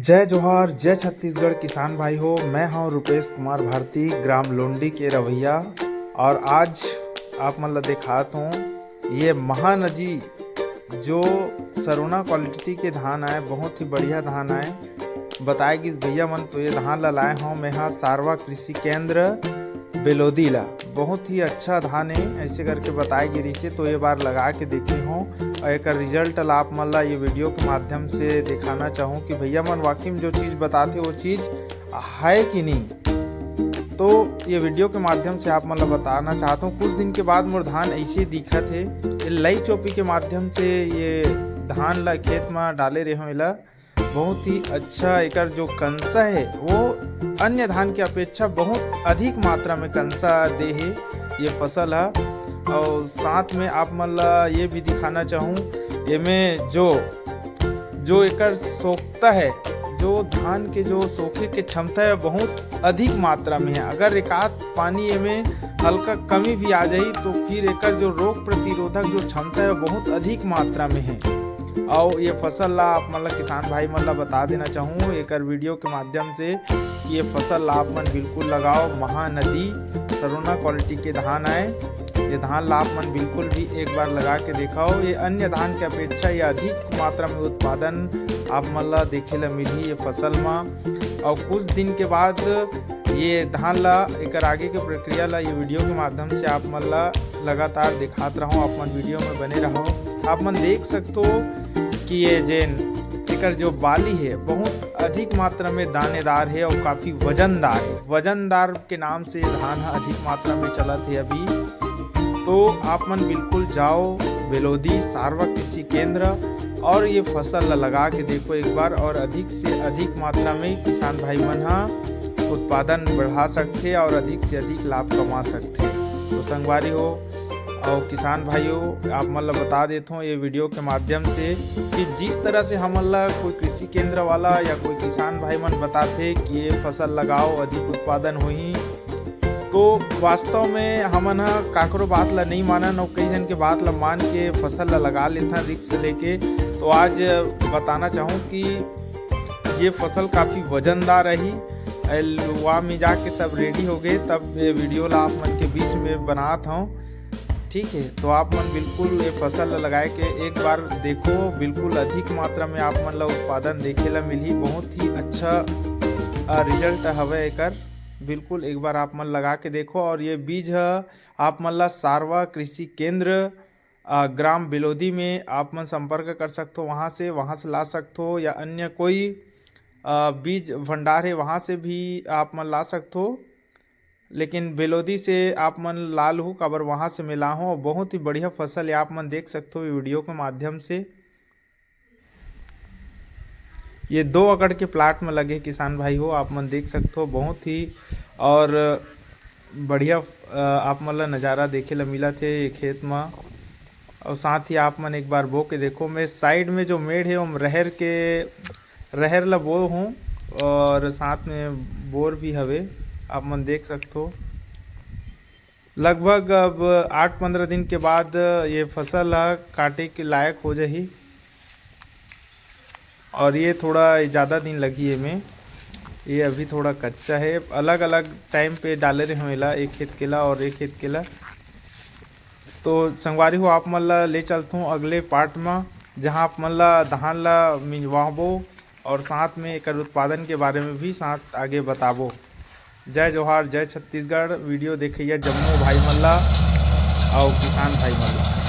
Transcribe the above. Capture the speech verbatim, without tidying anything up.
जय जोहार, जय छत्तीसगढ़ किसान भाई हो। मैं हूं रूपेश कुमार भारती, ग्राम लोंडी के रवैया, और आज आप मन ला दिखात हूं ये महानदी जो सरोना क्वालिटी के धान आए, बहुत ही बढ़िया धान आए। बताए गिस भैया मन, तो ये धान ला लाए हूं मैं हा सारवा कृषि केंद्र बेलोदी ला। बहुत ही अच्छा धान है, ऐसे करके बताए गे रहिसे, तो ये बार लगा के देखे हूं और एकर रिजल्ट ला आप मन ला ये वीडियो के माध्यम से दिखाना चाहूँ कि भैया मन वाकई में जो चीज़ बताते वो चीज़ है कि नहीं। तो ये वीडियो के माध्यम से आप मन ला बताना चाहता हूँ, कुछ दिन के बाद मोर धान ऐसे दिखत है। ये लई चोपी के माध्यम से ये धान ला खेत में डाले रहे हूँ, एला बहुत ही अच्छा, एकर जो कंसा है वो अन्य धान के अपेक्षा बहुत अधिक मात्रा में कंसा दे है ये फसल है। और साथ में आप मन ला ये भी दिखाना चाहूँ, एमे जो जो एकर सोखता है, जो धान के जो सोखे के क्षमता है बहुत अधिक मात्रा में है। अगर एकाध पानी एमे हल्का कमी भी आ जाही तो फिर एकर जो रोग प्रतिरोधक जो क्षमता है बहुत अधिक मात्रा में है। और ये फसल ला आप मन ला, किसान भाई मन ला बता देना चाहूँ एकर वीडियो के माध्यम से कि ये फसल ला आप मन बिल्कुल लगाओ। महानदी सरोना क्वालिटी के धान आए, ये धान ला आप मन बिल्कुल भी एक बार लगा के देखाओ। ये अन्य धान के अपेक्षा ये अधिक मात्रा में उत्पादन आप मन ला देखे ला मिलही ये फसल मा। और कुछ दिन के बाद ये धान ला, एकर आगे के प्रक्रिया ला ये वीडियो के माध्यम से आप मन ला लगातार दिखात रहूं। आप मन वीडियो में बने रहो। आप मन देख सकथो कि ये जेन एकर जो बाली है बहुत अधिक मात्रा में दानेदार है और काफ़ी वजनदार है। वजनदार के नाम से धान ह अधिक मात्रा में चलत है अभी। तो आप मन बिल्कुल जाओ बेलोदी सारवा कृषि केंद्र और ये फसल ला लगा के देखो एक बार, और अधिक से अधिक मात्रा में किसान भाई मन ह उत्पादन बढ़ा सकथे और अधिक से अधिक लाभ कमा सकथे। तो संगवारी हो और किसान भाई हो, आप मन ला बता देथों ये वीडियो के माध्यम से कि जिस तरह से हमन ला कोई कृषि केंद्र वाला या कोई किसान भाई मन बताथे कि ये फसल लगाओ, अधिक उत्पादन होही, तो वास्तव में हमन ह काकरो बात ला नहीं मानन और कई झन के बात ला मान के फसल ला लगा लेथन रिस्क लेके। तो आज बताना चाहूँ कि ये फसल काफ़ी वजनदार रही। ए लुवा में जाके सब रेडी हो गए, तब ये वीडियो ला आप मन के बीच में बनात हूँ। ठीक है, तो आप मन बिल्कुल ये फसल ला लगाए के एक बार देखो, बिल्कुल अधिक मात्रा में आप मन ला उत्पादन देखे ला मिलही। बहुत ही अच्छा, अ, रिजल्ट हवे एकर। बिल्कुल एक बार आप मन लगा के देखो। और ये बीज ह आप मन ला सारवा कृषि केंद्र, अ, ग्राम बेलोदी में आप मन संपर्क कर सकथो, वहाँ से, वहाँ से ला सकथो, या अन्य कोई, अ, बीज भंडार है, वहाँ से भी आप मन ला सकथो। लेकिन बेलोदी से आप मन ला लूहू, काबर वहाँ से मैं लाहूँ। और बहुत ही बढ़िया फसल है, आप मन देख सकथो वीडियो के माध्यम से। ये दो एकड़ के प्लाट में लगे किसान भाई हो, आप मन देख सकथो, बहुत ही और बढ़िया, अ, आप मन ला नज़ारा देखे ला मिलत हे ये खेत में। और साथ ही आप मन एक बार बो के देखो, मैं साइड में जो मेड़ है, ओम रहर के, रहर ला बो हूँ और साथ में बोर भी हवे, आप मन देख सकथो। लगभग अब आठ पंद्रह दिन के बाद ये फसल ह काटे के लायक हो जाही। और ये थोड़ा ज़्यादा दिन लगही एमे, ये अभी थोड़ा कच्चा है। अलग-अलग टाइम पे डाले रहे हों एला, एक खेत के ला और एक खेत के ला। तो संगवारी हो, आप मन ला ले चलथों अगले पार्ट म, जहाँ आप मन ला धान ला मिंजवाबो और साथ में एकर उत्पादन के बारे में भी साथ आगे बताबो। जय जोहार, जय छत्तीसगढ़। वीडियो देखइया जम्मो भाई मन ला अउ किसान भाई मन ला।